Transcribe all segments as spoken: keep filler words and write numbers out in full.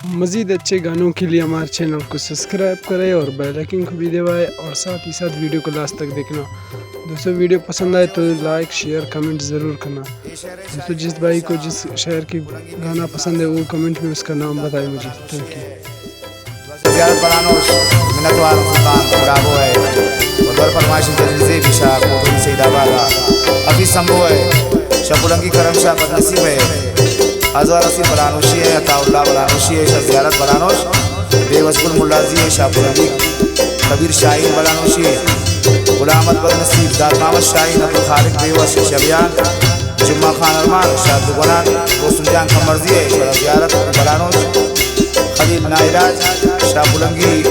مزید اچھے گانوں کے لیے ہمارے چینل کو سبسکرائب کرے اور بیل آئیکن کو بھی دبائے اور ساتھ ہی ساتھ ویڈیو کو لاسٹ تک دیکھنا۔ دوستو، ویڈیو پسند آئے تو لائک، شیئر، کمنٹ ضرور کرنا۔ دوستو، جس بھائی کو جس شاعر کی گانا پسند ہے، وہ کمنٹ میں اس کا نام بتائے مجھے۔ تھینک یو۔ زیارت بلانوش، منتوار سلطان گلابو ہے، و دور فرمائش جلیل زیبی شاہ کوٹوئی سعید آباد آ، حفیظ سمبو ہے، شاہ پلنگی کرم شاہ بدنصیب ہے، ازوار اسیر بلانوشی ہے، عطا اللہ بلانوشی ہے، شاہ زیارت بلانوش، بیوس گل ملازی ہے، شاہ پلنگی کبیر شاہین بلانوشی ہے، غلام احمد بدنصیب، داد محمد شاہین، عبدالخالق بیوس، شبیان، جمعہ خان ارمان، شاہ دگنان، روشن جان کمرزی ہے، شاہ زیارت بلانوش، خلیل ناعلاج، شاہ بلنگی،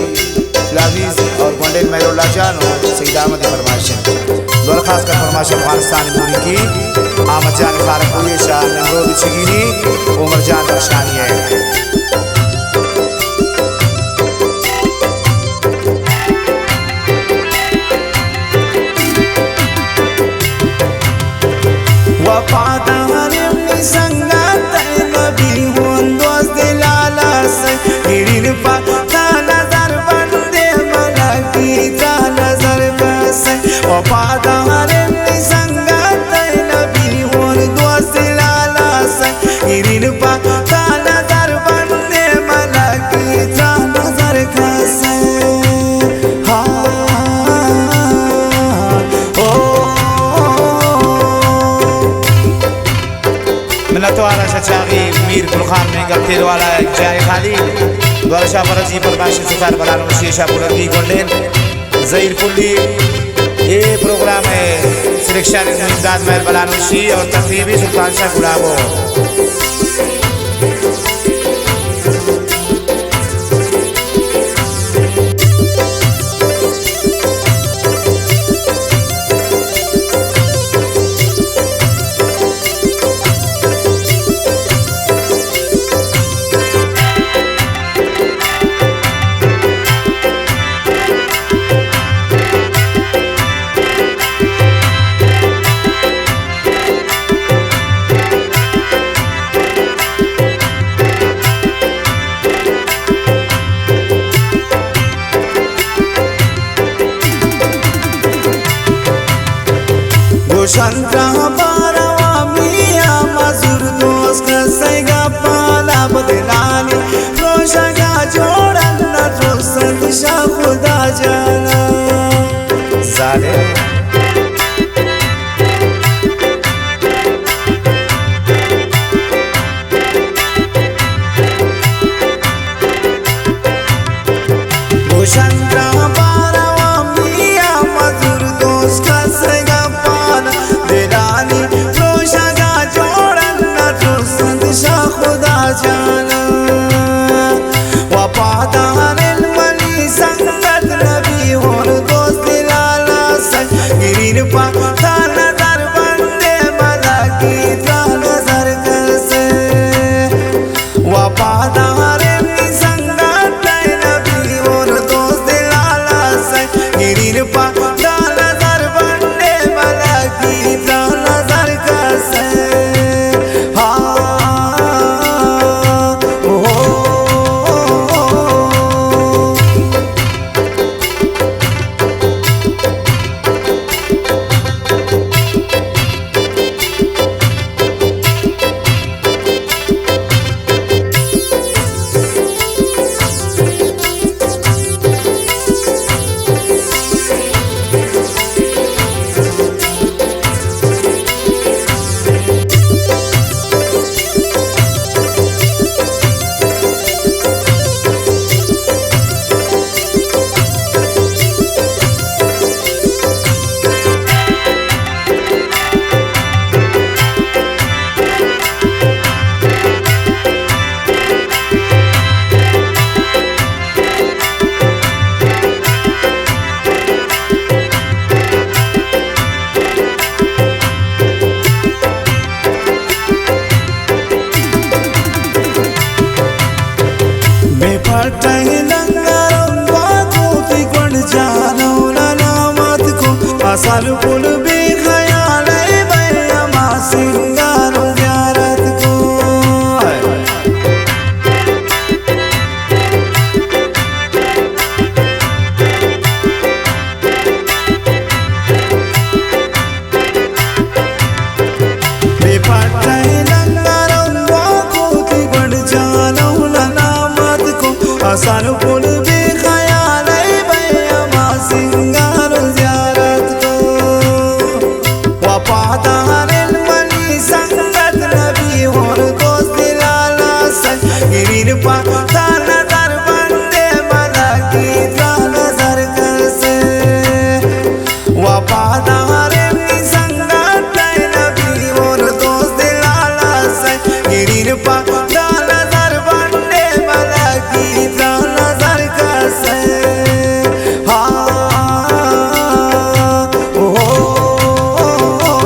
لاویز اور گونڈین مہر اللہ جان و سعید احمد فرمائش ہے۔ درخواست کا فرمائش افغانستان موری کی، احمد جان خارقوئی، شاہ نمرود چگینی، عمر جان بخشانی ہے۔ وفادارم نی سنگت ءِ نبی ہون دوست لالا سے، گرین پا تا نظر بندے ملکی تا نظر کسے۔ وفادارم نی سنگت ءِ نبی ہون دوست لالا سے، گرین پا تا نظر بندے ملکی تا نظر کسے۔ ہاں، او۔ منتوار آ شاہ چاغی، میر گل خان مینگل تیل والا، جائے خالی۔ دوارہ شاہ فرضی، پرماشی ستار بلانوشی، شاہ پلنگی گونڈین، ظہیر پلی۔ اے پروگرام ءِ سلیکشن امداد مہر بلانوشی اور تقریبی سلطان شاہ گلابو۔ گوشن تا باروا میا مزور دوست کسے گپانا بدلانی، روشگا جوڑن نہ درستند شاہ خدا جانا۔ ظالم۔ گوشن تا باروا میا مزور دوست کسے گپانا، دلانی روشگا جوڑن نہ درستند شاہ خدا جانا۔ وفادار منی سنگت نبی ہون دوست لالا سے، گرین پا تا نظر بندے ملکی تا نظر کسے۔ وفادار نی سنگت ءِ نبی ہون دوست لالا سے، گرین پا تا نظر بندے ملکی تا نظر کسے۔ ہاں، او۔ بے پٹہ لنگر آن باکو تے گونڈ جانو ننا مات کو، اصل پل بے خیال ءِ بھئی ہما سنگار و زیارت کو۔ سر کل بے خیال ای بھئی ہما سنگار زیارت کو۔ وفادار المنی سنگت نبی اور دوست لالا سنگ۔ گرین پا تا نظر بندے ملکی تا نظر کسے۔ وفادار انی سنگت نبی اور دوست لالا سنگ۔ گرین پا تا نظر بندے ملکی تا نظر کسے۔ ہاں، او، او، او۔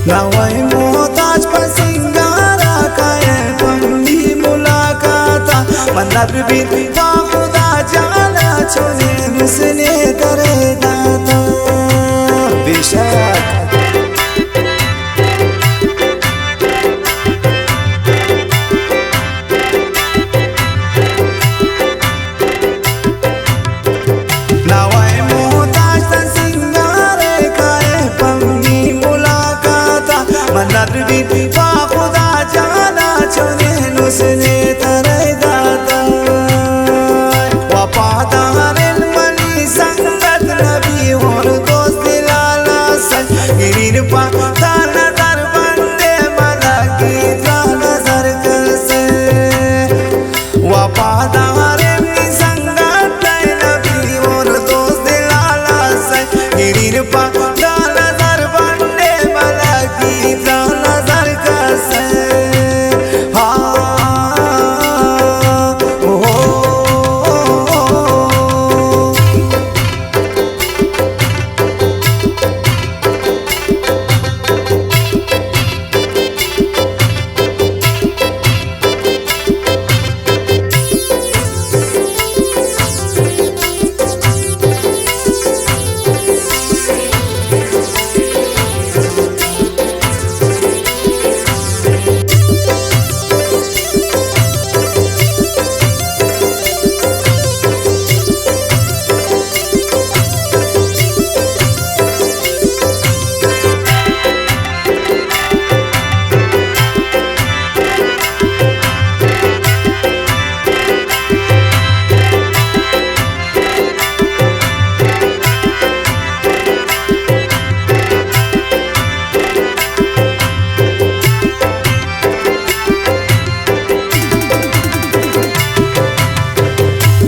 نوائے محتاج پہ سنگارا کائے پنی ملاقاتا۔ منت بی پا خدا جانا چنین حسن درے داتا۔ بے شک۔ نوائے محتاج تا سنگارے کائے پنی ملاقاتا۔ منت بی پا خدا جانا چنین حسن ترے داتا۔ وفادار المنی سنگت نبی اور دوست لالا سنگ۔ گرین پا تا نظر بندے ملکی تا نظر کسے۔ وفادار انی سنگت نبی اور دوست لالا سنگ۔ گرین پا تا نظر بندے ملکی تا نظر کسے۔ ہاں، او، او، او، او۔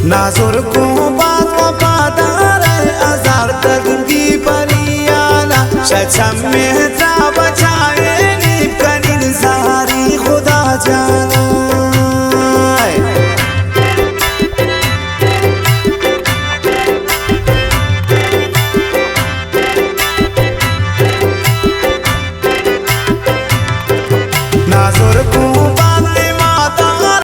نازر کو بات وفادار ہے، ہزار تدبیر پریانا، شچم میں تا بچا